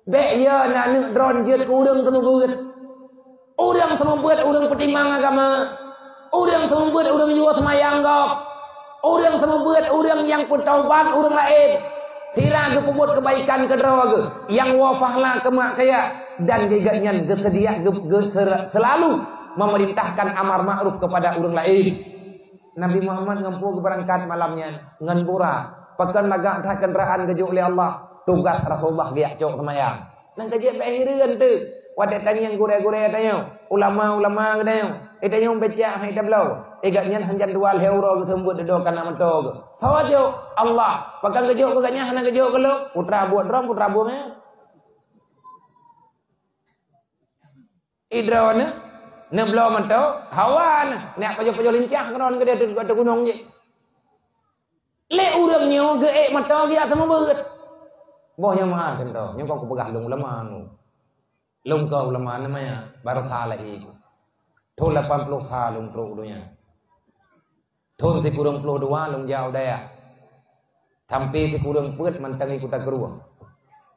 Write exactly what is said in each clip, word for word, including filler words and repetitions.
Bék ya na aneuk droeneuh jeuet keu ureuëng seumeubeuet. Ureuëng seumeubeuet ureuëng peutimang agama. Ureuëng seumeubeuet ureuëng yue seumayang gob. Ureuëng seumeubeuet ureuëng nyang peutaubat ureuëng laén. Sira geupeubuet keubaikan keu droe geuh, nyang woe fahla keu mak keu yah, dan geugat nyan geuseudia geu-, geu-, sera-, seulalu memerintahkan amar ma'ruf kepada ureuëng laén. Nabi Muhammad ngon peue geubeurangkat malam nyan? Ngon Burak. Pakon lagak that keundaraan geujok lé Allah. Tugas Rasulullah geujak cok seumayang. Nang ka jeuet bak hireuen teuh. Watée tanyong gurée-gurée tanyoe, ulama-ulama geutanyoe, eh, tanyoe becak hai tabloe. Eh, gobnyan hanjan dua lhée uroe geuseumeubeuet dudoe kana meuto geuh. Soe jok? Allah. Pakon geujok keu gobnyan hana geujok keu lôn? Putra buet droe, putra buet nyan. Idroe neuh, neubloe mantong, hawa neuh, neujak pajoh-pajoh lincah keudroe neuh keudeh ateueh gunong jih. Lé ureuëng nyoe geuék mantong geujak seumeubeuet. Boh nyoe meu'ah cuntoh, nyoe kon kupeugah lôn ulama nyoe. Lôn kon ulama nyoe maya, barô sa lahé ku. Thon lapan ploh sa lôn trok u donya. Thon sikureueng ploh dua lôn jak u dayah. Sampoe sikureueng peuet mantong i Kuta Krueng.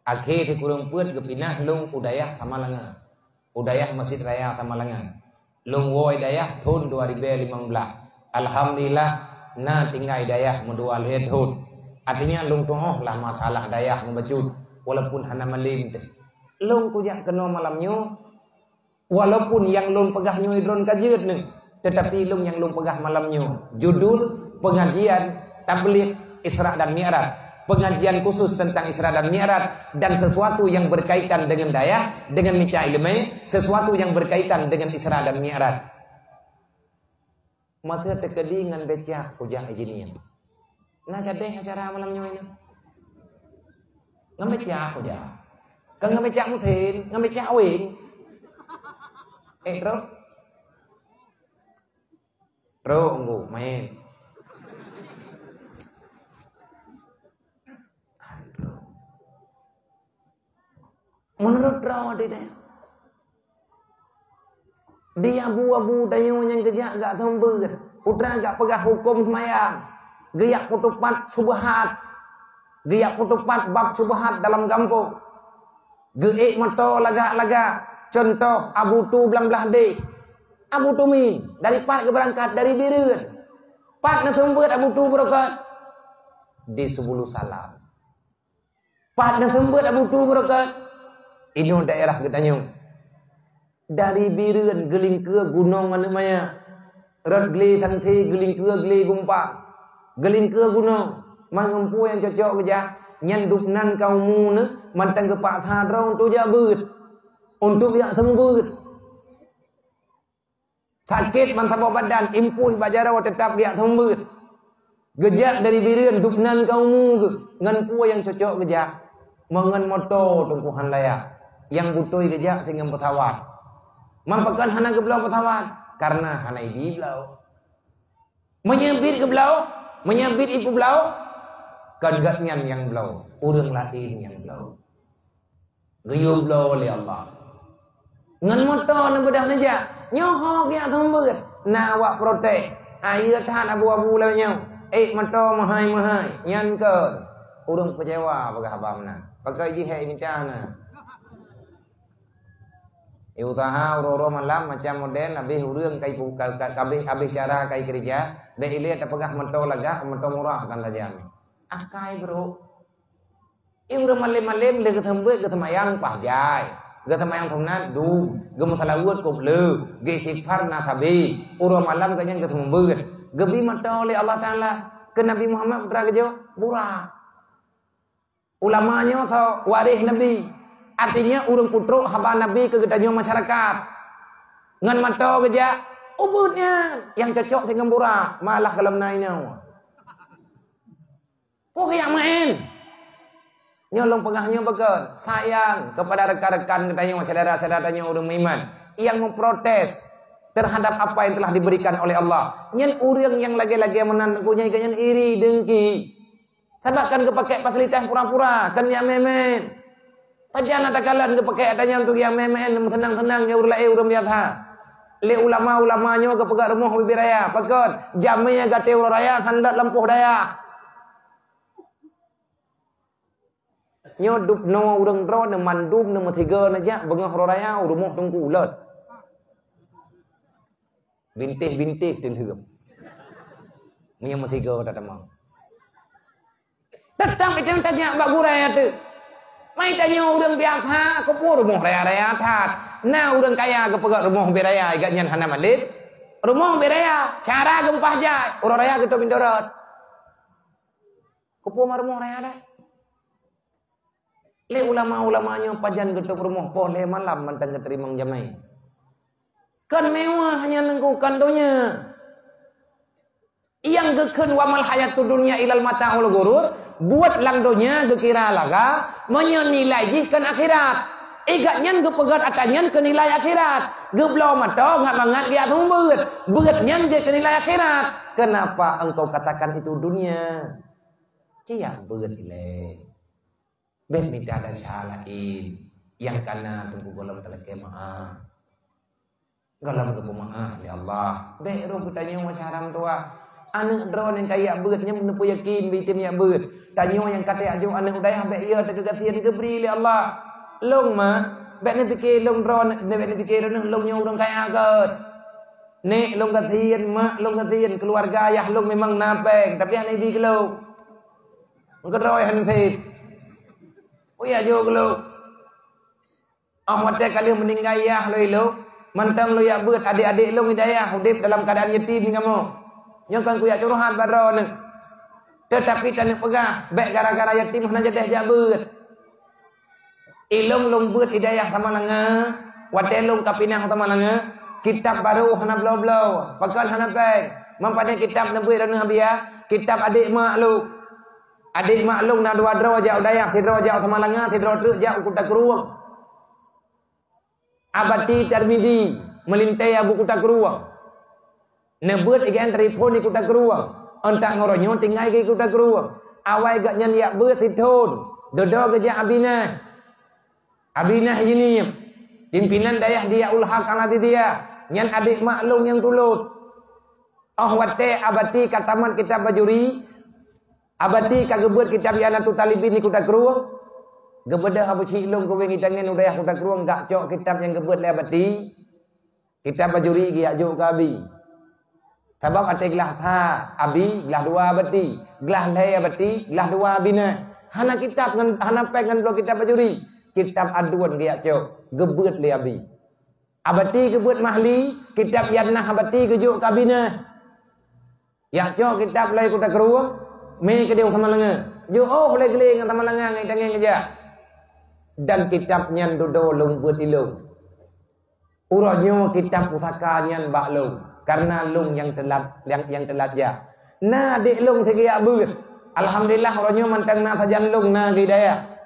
Akhé sikureueng peuet geupinah lôn u dayah Samalanga. U dayah Masjid Raya Samalanga. Lôn woe dayah thon dua ribèe limong blah. Alhamdulillah, na tinggai dayah meudua lhèe thon. Artinya lôn tu'oh lah masalah dayah meubacut, walaupun hana malem teuh. Lôn kujak keunoe malam nyoe, walaupun nyang lôn peugah nyoe droen ka jeuet neuh, tetapi lôn nyang lôn peugah malam nyoe, judul pengajian tabligh Isra dan Mi'raj. Pengajian khusus tentang Isra dan Mi'raj dan sesuatu yang berkaitan dengan dayah, dengan mita ileumèe, sesuatu yang berkaitan dengan Isra dan Mi'raj. Masa teukeudi ngon becak kujak ijin nyan. Na gadeh acara malam nyoe nyoe. Ngon becak kujak. Kon ngon becak mesin, ngon becak weng. Eh, Bro. Bro, enggu, main. Menurut droe di dayah. Di abu-abu tanyoe nyang geujak gak seumeubeuet, putra gak peugah huköm seumayang, geujak peutupat syubhat, geujak peutupat bab syubhat dalam gampông. Geuék moto lagak-lagak, cuntoh Abu Tu Blang Blahdeh. Abu Tu Mi, dari pat geubeurangkat? Dari Bireuen. Pat neuseumeubeuet Abu Tu Beureukat? Di Subulus Salam. Pat neuseumeubeuet Abu Tu Beureukat? Inoe daerah geutanyoe. Dari Bireuen geulingkeue gunong aneuk maya. Rot glé Santé geulingkeue glé Gumpang. Geulingkeue gunong, mangat peue nyang cocok geujak, nyan dubnan ka umu neuh mantong geupaksa droe untuk jak beuet, untuk jak seumeubeuet. Sakét bansaboh badan, impôh bak jaroe, teutap geujak seumeubeuet. Geujak dari Bireuen dubnan ka umu geuh, ngon peue nyang cocok geujak. Meungon moto teungku han layak, nyang beutôi geujak singoh peusawat. Man pakon hana geubloe peusawat? Karena hana ibi bloe. Meunyoe biet geubloe, meunyoe biet ipeubloe, kon gobnyan nyang bloe, ureuëng laén nyang bloe. Geuyue bloe lé Allah. Ngon moto neubeudoh neujak, nyoe ho geujak seumeubeuet. Na awak protes, "Ayeue that abu-abu lagée nyoe. Ék moto meuhai-meuhai." Nyan kon ureuëng keucewa peugah haba meunan. Pakon jih hai mita na. Iusaha uroe-uroe malam macam model habéh ureuëng kai pu-, ka, ka, habéh, habéh cara kai keureuja, bék ilée tapeugah moto lagak, moto murah kan saja. Akai brok. Ié ureuëng malem-malem lé geuseumeubeuet, geuseumayang paih jai. Geuseumayang sunat dum, geumeuseulaweuet kôb le, geuistighfar na sabe. Uroe malam gobnyan geuseumeubeuet. Geubi moto lé Allah Taala keu Nabi Muhammad putra geuh Burak. Ulama nyoe soe? Waréh Nabi. Artinya ureuëng peutrok haba Nabi keu geutanyoe masyarakat. Ngon moto geujak, ubeuet nyan nyang cocok singoh Burak, malah gohlom na inoe. Peue geujak maén? Nyoe lôn peugah nyoe pakon? Sayang kepada rekan-rekan geutanyoe, syedara-syedara tanyoe ureuëng meuiman nyang memprotes terhadap apa yang telah diberikan oleh Allah. Nyan ureuëng nyang lagée-lagée meunan, gobnyan iri dengki. Sabab kan geupakék fasilitas pura-pura, kan nyang meuén-meuén. Pajan na takalon geupakék ata nyan untuk nyang meuén-meuén, meuseunang-seunang nyang ureuëng laén ureuëng biasa. Lé ulama-ulama nyoe geupeugah rumoh ubit raya, pakon? Jamé gata uroe raya hana lampôh dayah. Nyoe dub noe ureuëng droeneuh mandum neumeusigoe neujak beungoh uroe raya u rumoh Teungku Ulot. Bintéh-bintéh teunheuem. Meunyoe meusigoe tatamong. Teutap itém tajak bak gurée ateueh. Mai tanyoe ureuëng biasa, keupeue rumoh raya-raya that. Na ureuëng kaya geupeugöt rumoh ubé raya, igat nyan hana malém. Rumoh ubé raya, cara geumpah jai, uroe raya geutôb indorot. Keupeue ma rumoh raya dah? Lé ulama-ulama nyoe pajan geutôb rumoh poh lhée malam mantong geuteurimong jamé. Kon mewah nyang neungkukan donya. Nyang geukheun wa mal hayatud dunya illal mata'ul ghurur, buet lam donya geukira laga, meunyoe nilai jih kon akhirat. Igat nyan geupeugöt atra nyan keu nilai akhirat. Geubloe mata ngat mangat geujak seumeubeuet. Beuet nyan jeuet keu nilai akhirat. Kenapa engkau katakan itu dunia? Ciyak beuet ilée. Bék mita desya laén nyang kana teungku gohlom talakée meu'ah. Gohlom geupeumeu'ah lé Allah. Bék roh geutanyoe masa haram tuha. Aneuëk droeneuh nyang ka jak beuet nyan neupeuyakin beuitem jak beuet. Tanyoe nyang ka tajak jok aneuëk u dayah bék yo teukeugasian geubri lé Allah. Lôn ma, bék neupike lôn droeneuh, bék neupike droeneuh lôn nyoe ureuëng kaya gét. Nék lôn kasian, mak lôn kasian, keuluwarga ayah lôn memang na péng, tapi hana ibi keu lôn. Keudroe han sép. Uya jok lôn. Ah watée ka lheueh meuninggai yah lôn ilôn, mantong lôn jak beuet adék-adék lôn i dayah udeb dalam keuadaan yatim kamoe. Nyoe kon kujak curhat bak droeneuh. Teutapi taneuk peugah, bék gara-gara yatim hana jadeh jak beuet. Ilôn lôn beuet i dayah Samalanga, watée lôn ka pinah Samalanga, kitab barô hana bloe-bloe, pakon hana péng. Meupadé kitab neubeuet droeneuh hadiah, kitab adék mak lôn. Adék mak lôn na dua droe jak u dayah, sidroe jak u Samalanga, sidroe treuk jak u Kuta Krueng. Abati Tarmizi, meulintée Abu Kuta Krueng. Neubeuet igan telepon di Kuta Krueng. Ôn tak ngon uroe nyoe tinggai di Kuta Krueng. Awai gobnyan jak beuet sithon, dudoe geujak Abinah. Abinah Yunieb, pimpinan dayah Diyaul Haq Al-Aziziyah, nyan adék mak lôn nyang tulôt. Óh watée Abati ka tamat kitab Bajuri, Abati ka geubeuet kitab I'anatut Talibin di Kuta Krueng. Geubeudôh Abu Syik lôn keuwéng itangen u dayah Kuta Krueng, gak cok kitab nyang geubeuet lé Abati. Kitab Bajuri geujak jok keu Abi. Sabab watée glah sa Abi, glah dua Abati, glah lhée Abati, glah dua Abinah. Hana kitab ngon, hana péng ngon bloe kitab Bajuri. Kitab Aduen geujak cok, geubeuet lé Abi. Abati geubeuet Mahli, kitab I'anah Abati geujok keu Abinah. Jak cok kitab lé Kuta Krueng, mé keudéh Samalanga. Jiôh lé glé ngon Samalanga ngon itangen geujak. Dan kitab nyan dudoe lôn beuet ilôn. Uroe nyoe kitab pusaka nyan bak lôn, kareuna lôn nyang teulat, nyang, nyang teulat jak. Na adék lôn sigeujak beuet. Alhamdulillah, uroe nyoe mantong na sajan lôn na di dayah.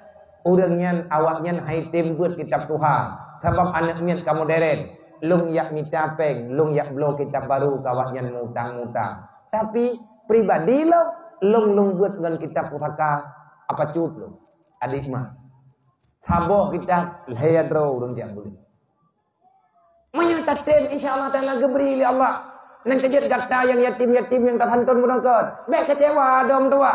Ureuëng nyan, awaknyan han item beuet kitab tuha, sabab aneuëk miet ka moderen. Lôn jak mita péng, lôn jak bloe kitab barô keu awaknyan mutang-mutang. Tapi, pribadi lôn, lôn, lôn beuet ngon kitab pusaka apa cut lôn, adék mak. Saboh kitab lhée droe ureuëng jak beuet. Meunyoe tatem, insya Allah Taala geubri lé Allah. Nyang keujeuet gata nyang yatim-yatim nyang tasanton bunoe kon, bék keucewa dum tuha.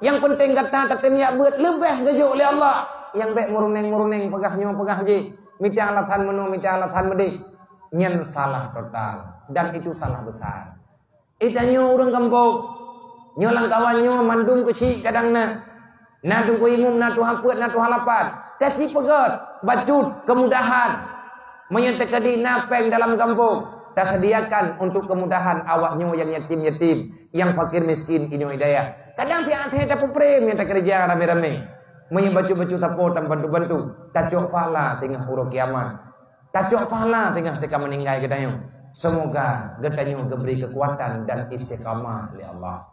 Nyang peunteng gata tatem jak beuet leubeh geujok lé Allah. Nyang bék meuruneng-meuruneng peugah nyoe peugah jih, mita alasan meunoe mita alasan meudeh. Nyan salah total dan itu salah besar. Eh, tanyoe ureuëng gampông. Nyoe lam kawan nyoe mandum keuchik kadang na. Na teungku imum, na tuha peuet, na tuha lapan. Taci peugét, bacut, keumudahan. Meunyoe teukeudi na péng dalam gampông, taseudiakan untuk keumudahan awak nyoe nyang yatim-yatim, nyang fakir miskin inyoe i dayah. Kadang tieb-tieb tapeuprem nyang takeureuja ramé-ramé. Meunyoe bacut-bacut sapo tabantu-bantu, tacok pahala teungoh uroe kiamat. Tacok pahala teungoh teuka meuninggai geutanyoe. Seumoga geutanyoe geubri keukuatan dan istiqamah lé Allah.